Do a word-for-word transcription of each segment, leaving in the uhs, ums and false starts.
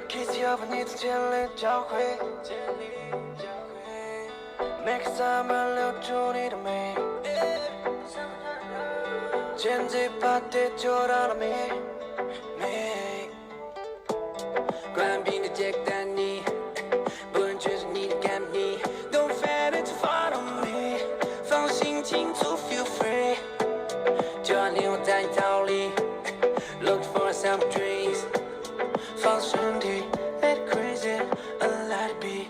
Kiss you up and it's jelly chocolate. Make summer look to need me. Change it, but it's your me. Me. Grab in the jack that knee. Don't feel free. Look for some trees. Let crazy, a light be.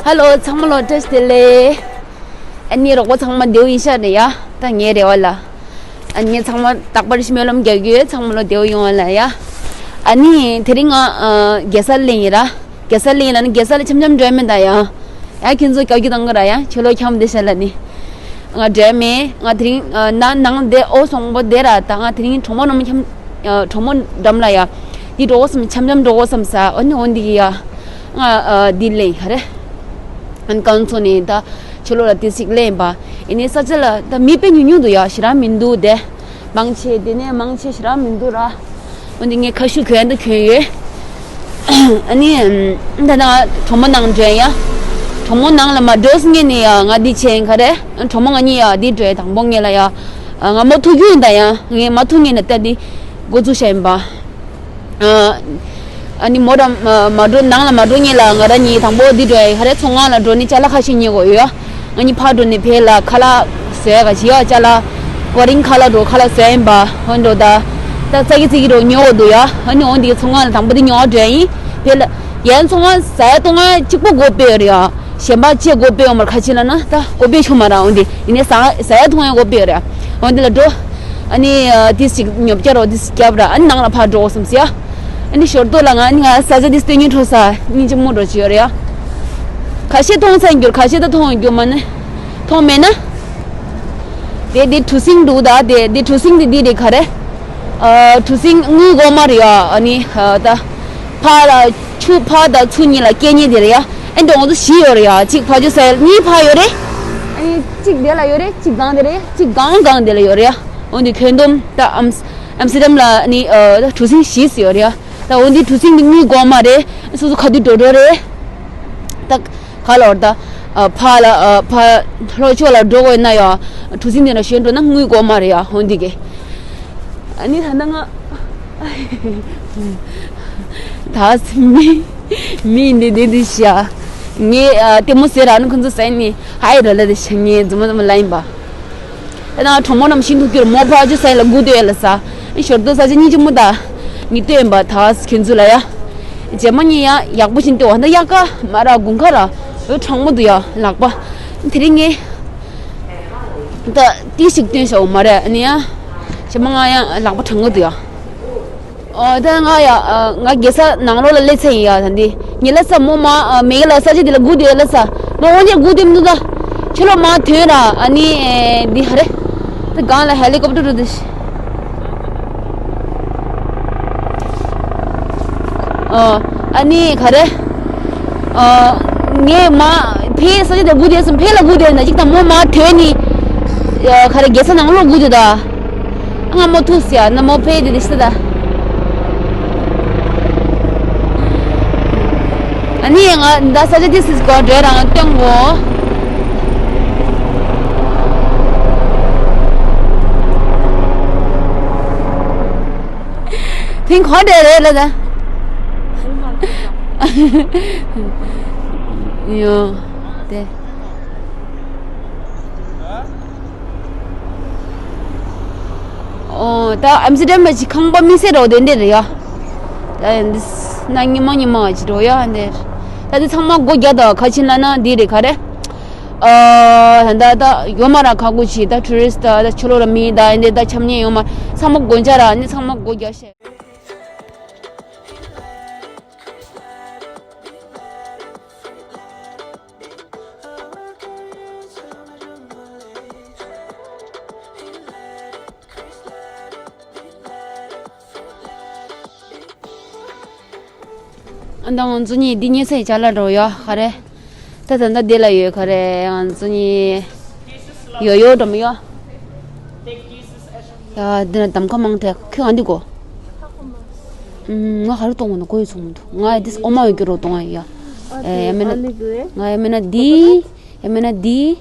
Hello, ཚང་མ་ལ་བཀྲ་ཤིས་བདེ་ལེགས། ཨ་ནི་རོགས་པ་ཚང་མ་བདེ་པོ་ཡིན་ཤག་རེད་ཡ། ད་ངའི་རེ་བ་ལ། ཨ་ནི་ཚང་མ་རྟག་པར་སྨོན་ལམ་རྒྱག་གི་ཡོད། ཚང་མ་ལ་བདེ་པོ་ཡོང་བ་ལ་ཡ། ཨ་ནི་དེ་རིང་ང་རྒྱལ་ས་སླེབས་ཡིན་ར། རྒྱལ་ས་སླེབས་ཡིན་ལ་ནི་རྒྱལ་ས་ལ་འཆམ་འཆམ་འགྲོ་ཡ་མེད་ད་ཡ། ཡ་ཁྱེད་ཚོ་སྐྱབས་ཀྱི་གཏོང་གི་ར་ཡ། ཁྱོད་ལོ་འཁྱམ་བསྡད་ཤག་ལ་ནི། ང་འགྲོ་ཡ་མེད། ང་དེ་རིང་ན་ནང་དེ་ཨོ་སོང་པོ་དེ་ར། ད་ང་དེ་རིང་གྲོགས་མོ་རྣམས་འཁྱམ། གྲོགས་མོ་འགྲམ་ལ་ཡ། འདི་འགྲོ་གོ་བསམ། འཆམ་འཆམ་འགྲོ་གོ་བསམ་ས། ཨ་ནི་འོ་འདི་གི་ཡ། ང་འདི་ལེན་ཧ་རེ། ཨན་ཀང་ཚོ་ནས་ད་ཕྱི་ལོགས་ལ་ཏི་སིག་ལེན་པ། ཨེ་ནས་ས་ཆ་ལ་ད་མི་དཔེ་ཉུང་ཉུང་འདུག་ཡ། ཞེ་དྲག་མི་འདུག་དེ། མང་ཆེ་དེ་ནས་མང་ཆེ་ཞེ་དྲག་མི་འདུག་ར། འོ་འདི་ངས་ཁ་ཤུ་གྱོན་ད་གྱོན་ཡོད། ཨ་ནི་ད་ནང་གྲོགས་མོ་ནང་འགྲོ་ཡ། གྲོགས་མོ་ནང་ལ་མ་འགྲོ་སྔོན་ནས་ཡ་ང་འདི་བྱས་ཡིན་ག་རེ། གྲོགས་མོ་ང་གཉིས་ཡ་འདི་འགྲོ་ཡ་དང་པོ་ངེད་ལ་ཡ། ང་མ་ཐུག་རྒྱུ་ཡིན་ད་ཡ། ངས་མ་ཐུག་ངེད་ནས་ལྟ་འདི་འགོ་བཙུགས་བྱས་ཡིན་པ། ཨ་ནི་མོ་རང་མ་འགྲོ་ནང་ལ་མ་འགྲོ་ངེད་ལ་ང་རང་གཉིས་དང་པོ་འདི་འགྲོ་ཡ་ག་རེ་ཚོང་ཁང་ལ་འགྲོ་ནི་ཅ་ལག་ཁ་ཤས་ཉོ་དགོས་ཡོད། ང་གཉིས་ཕར་འགྲོ་ནི་བེད་ལ་ཁ་ལག་བཟོ་ཡ་ག་ཅི་ཡ་ཅ་ལག་གོ་རིང་ཁ་ལག་འགྲོ་ཁ་ལག་བཟོ་ཡ་ཡིན་པ། འོ་འགྲོ་ད། ད་ཙག་གི་ཙིག་གི་འགྲོ་ཉོ་དགོས་འདུག་ཡ། ཨ་ནི་འོ་འདི་གི་ཚོང་ཁང་ལ་དང་པོ་འདི་ཉོ་བ་འགྲོ་ཡ་ཡིན། བེད་ལ་ཡན་ཚོང་ཁང་ཟ་ཡ་བཏུང་ཡ་གཅིག་པོ་སྒོ་ཕྱེ་ཡོད་རེད་ཡ། གཞན་པ་ཅེས་སྒོ་ཕྱེ་ཡོད་མ་རེད། ཁ་ཕྱི་ལ་ན་ད་སྒོ་ཕྱེ་ཆོག་མ་ར། འོ་འདི་ཡིན་ནས་ཟ་ཟ་ཡ་བཏུང་ཡ་སྒོ་ཕྱེ་ཡོད་རེད་ཡ། འོ་འདི་ལ་འགྲོ། ཨ་ནི་ཏི་སིག་ཉོ་བྱ་རོགས་ཏི་སིག་རྒྱབ་ར། ཨ་ནི་ནང་ལ་ཕར་འགྲོ་བསམ་སི་ཡ། ཨ་ནི་ཞོར་དུ་ལ་ང་ནི་ང་ས་ཆ་འདི་སྟོན་ཉིན་འཕྲོ་ས་སྙིང་རྗེ་མོ་འགྲོ་བྱེད་ཡོད་རེད་ཡ། ཁ་ཤས་མཐོང་ས་ཡིན་རྒྱུར་ཁ་ཤས་ད་མཐོང་ཡོད་རྒྱུ་མ་ནི། མཐོང་མེད་ན། དེ་དེ་གྲུ་གཟིངས་འདུག་ད། དེ་དེ་གྲུ་གཟིངས་དེ་འདི་རེད་ག་རེ། ཨ་གྲུ་གཟིངས་དངུལ་སྒོར་མོ་རེད་ཡ། ཨ་ནི་ཨ་ད་ཕར་ལ་ཆུ་ཕར་དང་ཚུར་གཉིས་ལ་སྐྱེལ་མཁན་དེ་རེད་ཡ། ཨེ་འདྲ་ང་ཚོ་བཞི་ཡོད་རེད་ཡ། གཅིག་ཕར་ཕྱོགས་ས་གཉིས་ཕར་ཡོད་རེད། ཨ་ནི་གཅིག་དེ་ལ་ཡོད་རེད། གཅིག་སྒང་དེ་རེད། གཅིག་སྒང་སྒང་དེ་ལ་ཡོད་རེད་ཡ། འོ་འདི་ཁྱོན་བསྡོམས་ད་ཨམ་ཨམ་སི་ཊར་ཌམ་ལ་ནི་ཨ་ད་གྲུ་གཟིངས་བཞི་ཙམ་ཡོད་རེད་ཡ། ད་འོ་འདི་གྲུ་གཟིངས་འདི་དངུལ་སྒོར་མོ་རེད། སོ་སོ་ཁ་ཐུག་འགྲོ་འགྲོ་རེད། ད་ག་ལ་བར་ད་ཨ་ཕར་ལ་ཨ་ཕར་ལྷོ་ཕྱོགས་ལ་འགྲོ་དགོས་ན་ཡ། གྲུ་གཟིངས་འདི་ན་ཞོན་འགྲོ་ན་དངུལ་སྒོར་མོ་རེད་ཡ། འོ་འདི་གི། ཨ་ནི་ད་ལྟ་ང་ད་མི་མི་འདི་འདི་འདི་ཤ་ངས་ཨ་ལྟད་མོ་ཟེར་ར་ནི་ཁོ་ཚོ་ཟེར་ནི་ཧའི་ར་ལ་དེ་ཤ་ངས་འཛུམ་མ་འཛུམ་མ་ལ་ཡིན་པ། ད་ནང་གྲོགས་མོ་རྣམས་ཤིན་ཏུ་སྐྱུར་མོ་ཕར་ཅུ་ས་ཡ་ལ་སྒུག་སྡོད་ཡ་ལ་ས། ཨ་ཞོར་དུ་ས་ཆ་སྙིང་རྗེ་མོ་ད་ངས་སྟོན་པ་ད་ཁྱོད་ཚོ་ལ་ཡ། རྗེས་མ་ཉིན་ཡ་ཡག་པོ་ཞིག་སྟོན་བ་ད་དབྱར་ཁ་མ་ར་དགུན་ཁ་ར་འོ་གྲང་མོ་འདུག་ཡ་ལག་པ། དེ་རིང་ངས་ད་ཏི་ཞིག་སྟོན་བྱའོ་མ་རེད། ཨ་ནི་ཡ་རྗེས་མ་ང་ཡ་ལག་པ་གྲང་གི་འདུག་ཡ། ཨོ་ད་ང་ཡ་ཨ་ང་རྒྱལ་ས་ནང་ལོགས་ལ་སླེབས་ཚར་ཡིན་ཡ། ད་འདི་ཉི་ལ་ས་མོ་མ་ཨ་མེ་གི་ལ་ས་ཆ་འདི་ལ་སྒུག་བསྡད་ལ་ས་མ་འོ་འདི་སྒུག་བསྡད་མི་འདུག་ད་ཕྱི་ལོགས་མ་ཐོན་ར། ཨ་ནི་ཨེ་འདི་ཧ་རེ་ད་སྒང་ལ་ཧེ་ལི་ཀོབ་ཊར་འགྲོ་འདུག་ཨོ་ཨ་ནི་ག་རེ་ཨ་ངས་མ་ཕའི་ས་ཆ་འདི་སྒུག་བསྡད་སོང་། ཕའི་ལ་སྒུག་བསྡད་ན་ཅིག་ད་མོ་མ་ཐོན་ནི་ཨ་ག་རེ་རྒྱལ་ས་ནང་ལོགས་སྒུག་བསྡད་ད། ང་མོ་ཐུག་ཟེར་ཡ་ན་མོ་ཕེ་དེ་དེ་ཤི་ད། ཨ་ནི་ང་ད་ས་ཆ་དེ་སིས་གོ་འདྲེ་རང་སྟོན་གོ། ཐེངས་གོ་འདྲེ་རེད་ལ་ད། ཡོ་དེ། ཨོ་ད་ཨམ་སི་ཊར་ཌམ་ལ་ཅིག་ཁང་པ་དམིགས་བསལ་འདྲ་བོ་དེ་འདྲ་རེད་ཡ། ད་འདི་ན་ཉི་མ་ཉི་མ་ཅིག་འགྲོ་ཡ་འདིར། ད་འདི་ཚང་མ་སྒོ་རྒྱག་དང་ཁ་ཆེན་ལ་ན་འདི་རེད་ག་རེ། ཨ་ད་ད་ཡོད་མ་ར་ཁ་གུ་ཅིག་ད་ཊུ་རི་སི་ཊི་ད་ད་ཕྱི་ལོགས་ལ་མི་ད་འདི་ད་འཆམ་ཉེ་ཡོད་མ་ཚང་མ་སྒོ་རྒྱག་ར་ནི་ཚང་མ་སྒོ་རྒྱག་ཤེས། ཨ་ད་ང་ཚོ་གཉིས་འདི་གཉིས་སའི་ཅ་ལག་འགྲོ་ཡ་ག་རེ། ད་ད་ད་འདི་ལ་ཡོད་ག་རེ་ང་ཚོ་གཉིས། ཡོ་ཡོ་འགྲོ་མི་ཡོ། ཡ་འདི་ན་གདམ་ཁ་མང་ཐལ་ཁྱོད་ང་འདི་གོ། ང་ག་རེ་གཏོང་བ་ན་གོ་ཡོད་ཚོང་མི་འདུག་ང་ཡ་འདི་ཨོ་མ་ཡོད་རྒྱུ་རོ་གཏོང་ཡ་ཡ། ཨ་ཡ་མེད་ན་ང་ཡ་མེད་ན་འདི། ཡ་མེད་ན་འདི།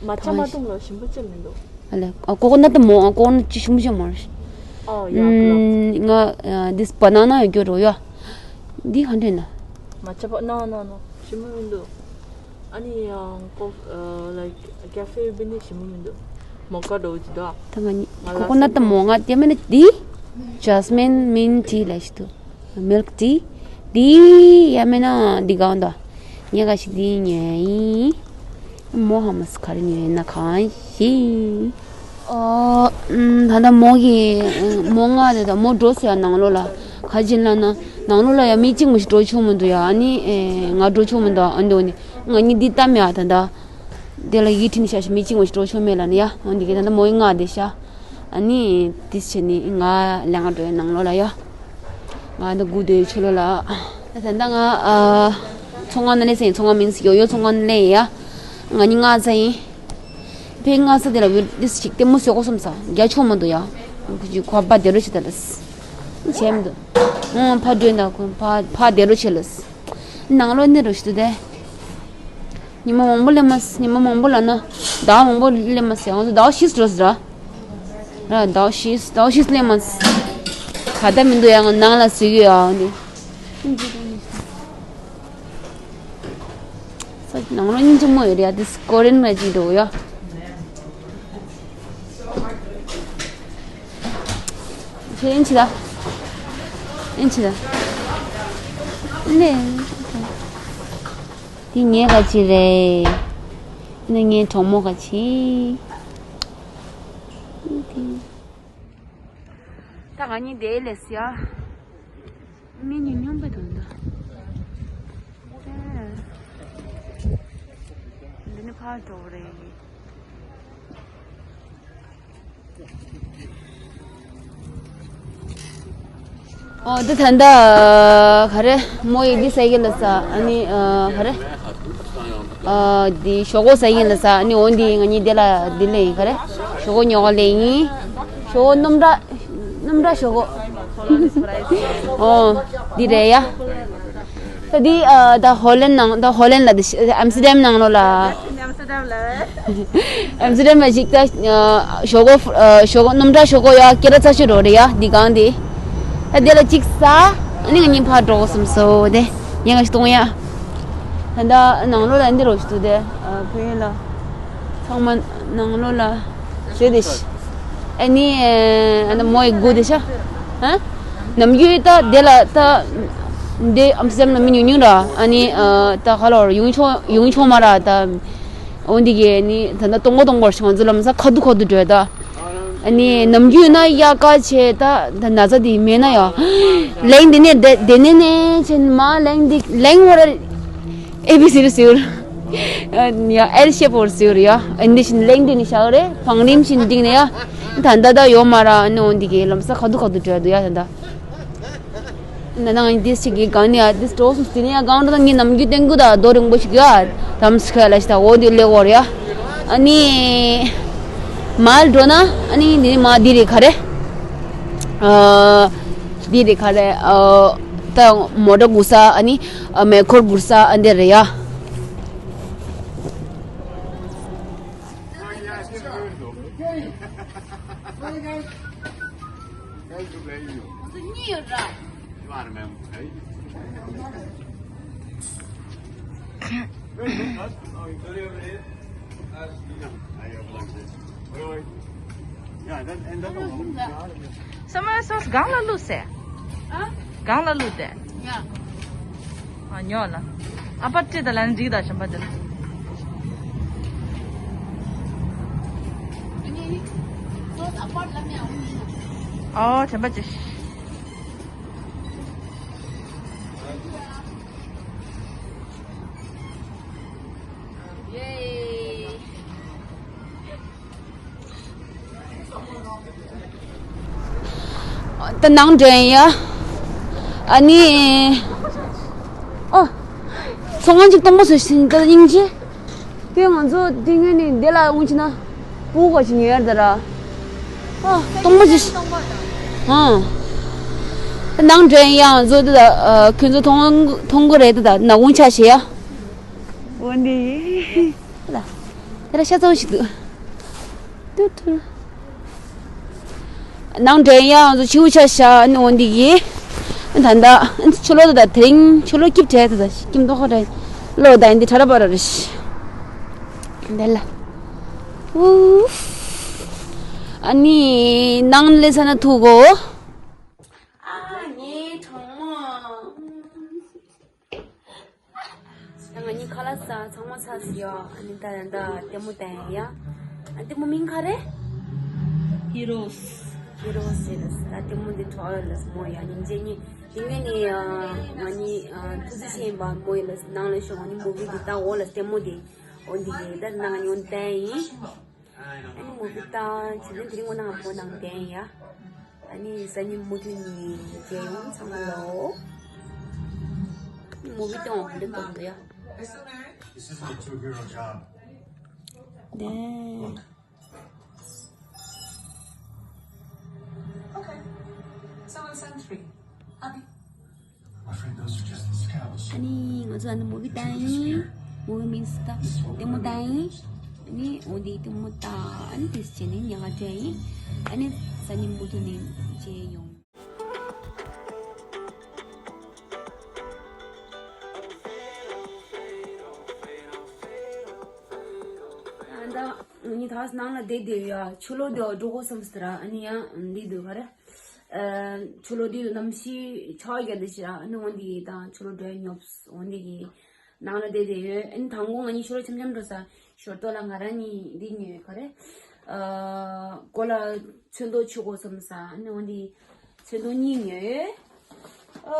མ་ཆ་མ་གཏོང་ལ་ཞིམ་པོ་ཅི་མི་འདུག་ཨ་ལེ། ཨ་ཀོ་ཀོ་ནཊ་མོ། ཨ་ཀོ་ཀོ་ནཊ་ཅི་ཞིམ་པོ་ཞིམ་མོ་རེད། ཨོ་ཡ་ཀློག་ང་འདི་སི་པ་ན་ན་ཡོད་རྒྱུ་རོ་ཡ། འདི་ག་འདྲས་ན། མ་ཆ་པ་ནོ་ནོ་ནོ་ཞིམ་པོ་མི་འདུག་ཨ་ནི་ཡང་ཀོ་ལའིཀ་ཀ་ཧྥེ་བི་ནི་ཞིམ་པོ་མི་འདུག་མོ་ཀ་འདྲ་བོ་ཅིག་འདུག་ད་ང་གཉིས་ང་ལ་ཀོ་ཀོ་ནཊ་མོ་ང་དེ་མིན་ན་འདི། ཇ་སི་མིན་མིན་ཊི་ལ་ཞིག་འདུག་མིལ་ཀི་ཊི། འདི་ཡ་མིན་ན་འདི་གང་འདུག་ངས་ག་ཞིག་འདི་ཉོས་ཡིན། མོ་ཧ་མ་སི་ག་རེ་ཉོས་ཡིན་ན་གང་ཞིག་ཨོ། ད་ལྟ་མོ་གི་མོ་ང་དེ་ད་མོ་འགྲོ་ཟེར་ཡ་ནང་ལོགས་ལ། ག་ཅི་ལ་ན་ནང་ལོགས་ལ་ཡ་མི་གཅིག་མ་ཞིག་འགྲོ་ཆོག་མི་འདུག་ཡ། ཨ་ནི་ཨེ་ང་འགྲོ་ཆོག་མི་འདུག་ཨ་འདི་ང་གཉིས་འདི་ལྟ་མེད་ཨ། ད་ལྟ་དེ་ལ་ཡིད་ཁྲིད་ནས་ཤ་ཞིག་མི་གཅིག་མ་ཞིག་འགྲོ་ཆོག་མེད་ལ་ནི་ཡ། འོ་འདི་གི་ད་ལྟ་མོ་ཡི་ང་དེ་ཤ། ཨ་ནི་དེ་བྱས་ནི་ང་ལས་ང་འགྲོ་ཡ་ནང་ལོགས་ལ་ཡ། ང་ད་སྒུག་སྡོད་ཆོག་ལོ་ལ། ད་ད་ལྟ་ང་ཨ་ཚོང་ཁང་ནང་ལས་ཟིན། ཚོང་ཁང་མིན་ཡོ་ཡོ་ཚོང་ཁང་ནང་ལས་ཡ། ང་གཉིས་ང་ཚ་ཡིན། པེ་ང་ས་དེ་ལ་བུད་དེ་ཞིག་ལྟད་མོ་བཟོ་གོ་སོང་ས་རྒྱ་ཆོག་མ་འདུག་ཡ། ཁོ་ཅིག་ཁོ་ཕ་དེ་རུ་ཆེ་ད་ལ་སི། བྱས་མི་འདུག་ཨང་ཕ་སྒྲོན་ད་ཁོ་ཕ་ཕ་དེ་རུ་ཆེ་ལ་སི། ནང་ལོགས་ནི་རུ་ཞིག་ཏུ་དེ། ཉི་མ་མང་པོ་སླེབས་མ་སི། ཉི་མ་མང་པོ་ལ་ན་ཟླ་བ་མང་པོ་སླེབས་མ་སི། ང་ཚོ་ཟླ་བ་བཞི་འགྲོ་སི་ར། ར་ཟླ་བ་བཞི་ཟླ་བ་བཞི་སླེབས་མ་སི། ག་ད་མི་འདུག་ཡ། ང་ནང་ལ་ཟི་གི་ཡ་འདི། ས་ནང་ལོགས་སྙིང་རྗེ་མོ་ཡོད་རེད་ཡ། དེ་ཀོ་རེན་མ་ཅིག་འགྲོ་ཡ། ཁྱེད་ཨེན་ཆི་ད། ཨེན་ཆི་ད། ནེ། དེ་ངའི་ག་ཅི་རེད། ནི་ངའི་གྲོགས་མོ་ག་ཅི། ད་ང་གཉིས་དེ་ལས་ཡ། མི་ཉུང་ཉུང་པོ་འདུག་ད། འདི་ནི་ཕར་འགྲོ་བ་རེད། ཨོ་འདི་ད་ལྟ་ག་རེ་མོ་ཡི་འདི་སའི་ཀལ་ལ་ས། ཨ་ནི་ག་རེ། ཨ་འདི་ཞོག་ཁོག་ཟ་ཡིན་ལ་ཟ། ཨ་ནི་འོ་འདི་ང་གཉིས་འདི་ལ་འདི་ལེན་ཡིན་ག་རེ། ཞོག་ཁོག་ཉོ་ག་ལེན་ཡིན། ཞོག་ཁོག་སྣུམ་འདྲ། སྣུམ་འདྲ་ཞོག་ཁོག་ཨོ། འདི་རེད་ཡ། ད་འདི་ཨ་ད་ཧོ་ལན་ནང་ད་ཧོ་ལན་ལ་འདི་ཨམ་སི་ཏར་ཌམ་ནང་ལོགས་ལ། ཨམ་སི་ཏར་ཌམ་ལ་ཞིག་ད་ཞོག་ཁོག་ཞོག་ཁོག་སྣུམ་འདྲ་ཞོག་ཁོག་ཡ་སྐེ་ར་ཚ་ཤོས་འགྲོ་རེད་ཡ་འདི་གང་འདི། ད་འདི་ལ་གཅིག་ཟ། ཨ་ནི་ང་གཉིས་ཕར་འགྲོ་གོ་སོང་སོ་དེ། ཡ་ང་ཞིག་གཏོང་ཡ། ད་ལྟ་ནང་ལོགས་ལ་འདི་རོ་ཞིག་འདུག་སྟེ། ཨ་ཕ་ཡུལ་ལ། ཚང་མ་ནང་ལོགས་ལ་བྱེད་དེ་ཤི། ཨ་ནི་ཨ་ནི་མོ་ཡི་སྒུག་དེ་ཤ། ཨ། ནམ་རྒྱུན་ད་དེ་ལ་ད། འདི་ཨམ་སི་ཏར་ཌམ་ལ་མི་ཉུང་ཉུང་ར། ཨ་ནི་ཨ་ད་ཁ་ལོར་ཡོང་ཆོག་ཡོང་ཆོག་མ་ར་ད། འོ་འདི་གི་ནི་ད་ལྟ་སྟོང་པ་སྟོང་པར་ཞིག་ང་ཚོ་ལམ་སང་ཁ་ཐུག་ཁ་ཐུག་འགྲོ་ད། ཨ་ནི་ནམ་རྒྱུན་ན་དབྱར་ཁ་བྱས་ད་ད་ན་ཚ་དེ་མེད་ན་ཡང་། ལན་དེ་ནས་དེ་དེ་ནས་ནས་ཆེན་མ་ལན་དེ་ལན་བར་ཨེ་བི་སི་རུ་ཟེར། ཡ་ཨེལ་ཤེབ་བོར་ཟེར་ཡ། ཨ་ནི་བཞིན་ལན་དེ་ནས་བཞག་རེད་བང་རིམ་བཞིན་བཏིང་ནས་ཡ། ད་ད་ད་ཡོད་མ་ར་ཨ་ནི་འོ་འདི་གི་ལམ་སང་ཁ་ཐུག་ཁ་ཐུག་འགྲོ་ཡ་འདུག་ཡ་ད་ད། ན་ནང་འདིས་ཅིག་གི་གང་ནས་ཨ་འདིས་འགྲོ་སོང་ཟིན་ཡ་གང་འགྲོ་ད་ངའི་ནམ་རྒྱུན་སྟོན་གུ་ད་རྡོ་རིང་པོ་ཞིག་ཡ་དམ་སི་ཁ་ལ་ཞིག་ད་འོ་འདི་ལེགས་འོར་ཡ། ཨ་ནི་མལ་འགྲོ་ན་ཨ་ནི་འདི་ནི་མ་འདི་རེད་ག་རེ། ཨ་འདི་རེད་ག་རེ། ཨ་ད་མོ་ཊ་སྒུག་ས་ཨ་ནི་ཨ་མེ་འཁོར་སྒུག་ས་ཨ་འདི་རེད་ཡ། གཉིས་ཡོད་ར། ས་མ་སོ་སྒང་ལ་བླུགས་སེ། ཨ། སྒང་ལ་བླུགས་ཏེ། ཡ། ཨ་ཉོ་ལ། ཨ་པ་ཏི་ད་ལན་འགྲིག་ད་ཞིམ་པ་ཅི་ལ། ཨོ་ཞིམ་པ་ཅི། ད་ནང་འདྲེན་ཡ། ཨ་ནི། ཨོ། ཐོང་གཅིག་སྟོང་པ་བཟོས་ཤིང་ད་སྙིང་རྗེ། དེ་ང་ཚོ་དེ་སྔོན་ནས་འདི་ལ་འོང་ཕྱིན་ན་སྤུ་གུ་ཞིག་ཉོ་ཡར་ད་ར། ཨ་སྟོང་པ་ཞིག་ཨ། ནང་འདྲེན་ཡང་བཟོ་དུ་ད་ཁྱོད་ཚོ་མཐོང་མཐོང་གི་རེད་དུ་ད་ནག་ཁུང་ཆ་ཞེ་ཡ། འོ་འདི་ཡིན། ད་ར་ཤ་ཚ་བོ་ཞིག་འདུག་ཏུ་ཏུ། ནང་འདྲེན་ཡང་བཟོ་ཆིའུ་ཆ་ཤ་ནི་འོ་འདི་ཡིན། ད་ད་ཆུ་ལོ་ད་དེ་རིང་ཆུ་ལོ་སྐྱིབས་བྲལ་ད་ད་སྐྱིམ་མདོག་ཁ་བྲལ། ལོ་ད་འདི་ཁྲ་ར་པ་ར་རེ་ཤི། འདི་ལ། ཨུ། ཨ་ནི་ནང་ལས་ས་ན་ཐུག་གོ། ཨ་ངའི་གྲོགས་མོ། ཡང་ང་གཉིས་ཁ་ལག་ཟ་ཚང་མ་ཚར་སོང་ཡ། ཨ་ནི་ད་ད་ལྟད་མོ་ལྟ་ཡ། ཨ་ལྟད་མོ་མིང་ག་རེ། ཧི་རོས། ཧི་རོས་ཟེར་ལ་ད་ལྟད་མོ་འདི་གྲོགས་ལ་ལ་མོ་ཡ་སྙིང་རྗེ་གཉིས། དེ་ངས་ནི་ང་གཉིས་ཐུགས་རྗེ་ཆེ་ཡིན་པ་མོ་ཡིན་ལ་ནང་ལ་ཤོག་ང་གཉིས་མུ་བི་འདི་ལྟ་འོ་ལ་ལྟད་མོ་འདི་འོ་འདི་ཡིན་ད་ནང་ང་གཉིས་འོ་ལྟ་ཡིན། ཨ་ནི་མུ་བི་ལྟ་བྱེད་དུས་དེ་རིང་ངོ་ནང་བོ་ནང་བསྟན་ཡ། ཨ་ནི་སང་ཉིན་མུ་མཐུད་ནས་མཇལ་ཡོང་ཚང་མ་ལོ། ཨ་ནི་མུ་བི་ལྟ་འོང་འདི་ལྟ་འདུག་ཡ། This is my two hero job. ལྡན། Okay. So we'll send three. Happy? I'm afraid those are just the scouts. ཨ་ནི་ང་ཚོ་ཨ་ནི་མུ་བི་ལྟ་ཡིན། མུ་བི་མིན་སི་ད་ལྟད་མོ་ལྟ་ཡིན། ཨ་ནི་འོ་འདི་ལྟད་མོ་ལྟ། ཨ་ནི་དེ་བྱས་ནས་ཉལ་ཁ་བྲལ་ཡིན། ཨ་ནི་སང་ཉིན་མུ་མཐུད་ནས་མཇལ་ཡོང་། ཨ་ད་ངེད་གཉིས་ད་ནང་ལ་བསྡད་བསྡད་ཡོད། ཆུ་ལོག་དེ་འགྲོ་དགོས་བསམ་ཟེར། ཨ་ནི་ཡང་འདི་འདུག་ག་རེ། ཨ་ཆུ་ལོག་དེ་གནམ་གཤིས་ཆར་རྒྱག་དེ་ཤི། ཨ་ནི་འོ་འདི་དང་ཆུ་ལོག་འགྲོ་ཡ་ཉོབ་འོ་འདི་གི་ནང་ལ་བསྡད་བསྡད་ཡོད། ཨ་ནི་དང་པོ་ང་གཉིས་ཆུ་ལོག་འཆམ་འཆམ་འགྲོ་ས་ཞོར་ཏོ་ལ་ང་རང་གཉིས་འདི་ཉོས་ག་རེ། ཨ་གོ་ལ་ཚོན་མདོག་ཆུ་དགོས་བསམ་ས། ཨ་ནི་འོ་འདི་ཚོན་མདོག་གཉིས་ཉོས་ཡོད། ཨ་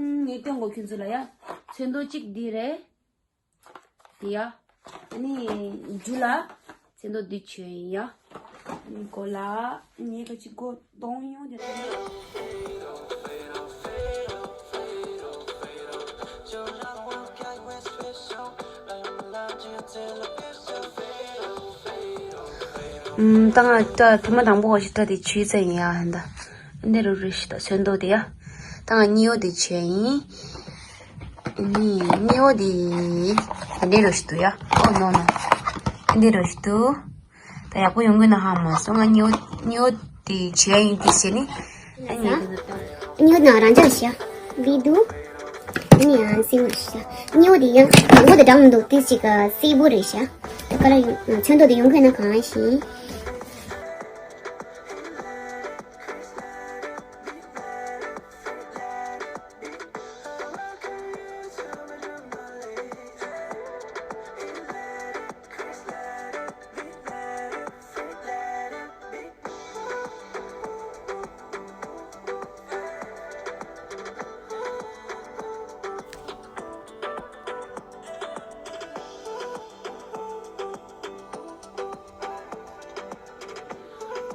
ངས་སྟོན་གོ་ཁྱོད་ཚོ་ལ་ཡ། ཚོན་མདོག་གཅིག་འདི་རེད། དེ་ཡ། ཨ་ནི་རྒྱུ་ལ་ཚོན་མདོག་འདི་བྱོས་ཡིན་ཡ། ཨ་ནི་གོ་ལ་ངས་ཁ་ཅིག་གོ་གཏོང་ཡོང་དེ་ཚོ། ཨུམ། ད་ང་ད་ཐེངས་མ་དང་པོ་བ་ཞིག་ད་དེ་བྱོས་ཚར་ཡིན་ཡ། ཧན་ད་འདི་རུ་རུ་ཞིག་ད་ཚོན་མདོག་དེ་ཡ། ད་ང་གཉིས་པོ་དེ་བྱོས་ཡིན། ནི་ནི་འོ་དེ། ད་འདི་རུ་ཞིག་ཏུ་ཡ། ཨོ་ནོ་ནོ། འདི་རུ་ཞིག་ཏུ། ད་ཡག་པོ་ཡོང་གི་ན་ཧ་མ་སོང་། ང་ནི་འོ་ནི་འོ་དེ་བྱས་ཡིན་དེ་བྱས་ནི། ཨ་ནི། ནི་འོ་ན་རང་ཅག་ཤ། བི་དུ། ནི་ཡང་སི་འོ་ཤ། ནི་འོ་དེ་ཡང་འོ་དེ་འདྲ་མི་འདུག་དེ་ཅིག་སི་བུ་རེད་ཤ། ད་ག་ར་ཡོང་ཚོན་མདོག་དེ་ཡོང་གི་ན་གང་ཤི།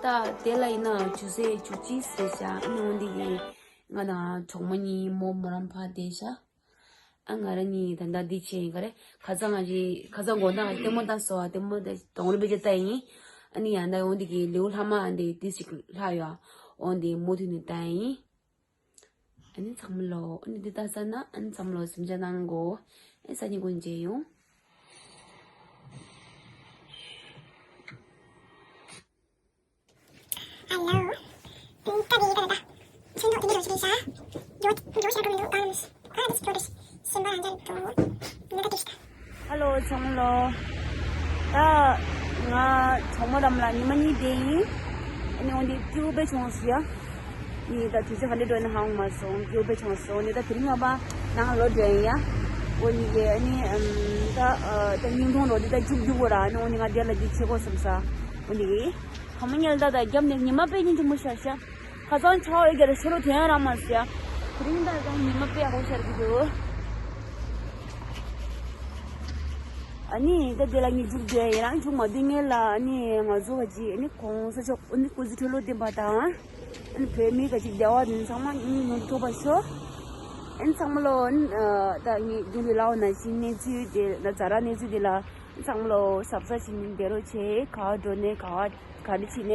ད་དེ་ལ་ཡིན་ན་ཇུ་སེ་ཇུ་ཅི་ཟེར་བྱ་ཨ་ནི་འོ་འདི་གི་ང་དང་གྲོགས་མོ་གཉིས་མོ་མོ་རང་ཕ་དེ་བྱ། ཨ་ང་རང་གཉིས་ད་ལྟ་འདི་བྱས་ཡིན་ག་རེ། ཁ་སང་ང་ཞིག་ཁ་སང་དགོང་དག་ལྟད་མོ་ལྟ་སོང་། ལྟད་མོ་ད་དོང་རི་བེ་ཅ་ལྟ་ཡིན། ཨ་ནི་ཡང་ད་འོ་འདི་གི་ལེའུ་ལྷག་མ་འདི་ཏི་ཞིག་ལྷག་ཡོད། འོ་འདི་མུ་མཐུད་ནས་ལྟ་ཡིན། ཨ་ནི་ཚང་མ་ལོ། ཨ་ནི་འདི་ལྟ་ས་ན་ཨ་ནི་ཚང་མ་ལོ་སེམས་ཆ་གནང་གོ། ཨེ་ས་ཉིན་ཀུན་མཇལ་ཡོང་། Hello. ཏིང་ཀ་ཏི་ཀ་ཏ། ཆུ་འདུག་ཏིང་ཀ་ཏི་ཀ་ཏ། ཡོ་ཡོ་ཤ་ཀུ་མི་འདུག་ཨ་ནི་ཨ་ནི་ཏི་ཀ་ཏི་སེམས་པ་རང་ཅན་དུ་ནི་ཀ་ཏི་ཤ། Hello ཚང་མ་ལོ། ད་ང་གྲོགས་མོ་རམ་ལ་ཉི་མ་གཉིས་བསྡད་ཡིན། ཨ་ནི་འོ་འདི་ཀྱུ་པེ་ཆུང་སི་ཡ། ནི་ད་དུས་ཚོད་ག་འདྲ་འགྲོ་ན་ཧ་གོ་མ་སོང་། ཀྱུ་པེ་ཆུང་སོང་ནི་ད་དེ་རིང་ང་པ་ནང་ལོ་འགྲོ་ཡིན་ཡ། འོ་ནི་གི་ཨ་ནི་ཨམ་ད་ད་ཉིན་གུང་ལོ་འདི་ད་མཇུག་རྒྱུག་གོ་ར། ཨ་ནི་འོ་ནི་ང་དེ་ལ་འདི་བྱེད་དགོས་བསམ་ས། འོ་ནི་གི། གང་མ་ཉལ་ད་ད་རྒྱབ་ནས་ཉི་མ་དཔེ་ཉིན་ཆུང་མོ་ཤར་ཤར། ཁ་སང་ཆར་པ་རྒྱག་རེ་ཤོ་ལོ་དེ་ཡང་རག་མ་སོང་ཡ། དེ་རིང་ད་ད་ཉི་མ་དཔེ་ཡག་པོ་ཤར་གི་འདུག་ཨ་ནི་ད་དེ་ལ་ངས་མཇུག་བསྡད་ཡིན་རང་མཇུག་མ་བསྡད་ངེས་ལ། ཨ་ནི་ང་ཚོ་བ་ཅི་ཨ་ནི་གོང་ས་མཆོག་ཨ་ནི་སྐུ་ཚེ་ཁྲི་ལོ་བརྟན་པ་དང་། ཨ་ནི་བོད་མི་ག་ཅིག་བདེ་བ་འདི་ཚང་མ་ཨ་ནི་མྱུར་དུ་ཐོབ་པར་ཤོག་ཨན་ཚང་མ་ལོ། ཨ་ད་ངས་རྒྱུན་ལས་ལའོ་ན་ཞིང་གནས་ཚུལ་དེ་ན་ཛ་ར་གནས་ཚུལ་དེ་ལ་ཚང་མ་ལོ་གཟབ་གཟབ་བྱས་ནས་བསྡད་རོགས་བྱེད། ག་བ་འགྲོ་ནས་ག་བ་ག་རེ་བྱས་ནས།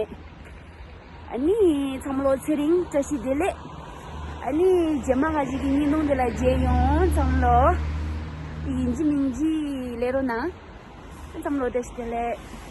ཨ་ནི་ཚང་མ་ལོ་ཚེ་རིང་བཀྲ་ཤིས་བདེ་ལེགས། ཨ་ནི་རྗེས་མ་ང་ཞིག་གི་བརྙན་ཐུང་དེ་ལ་མཇལ་ཡོང་། ཚང་མ་ལོ་ཡིན་གཅིག་མིན་གཅིག་ལས་རོགས་གནང་། ཚང་མ་ལོ་བཀྲ་ཤིས་བདེ་ལེགས།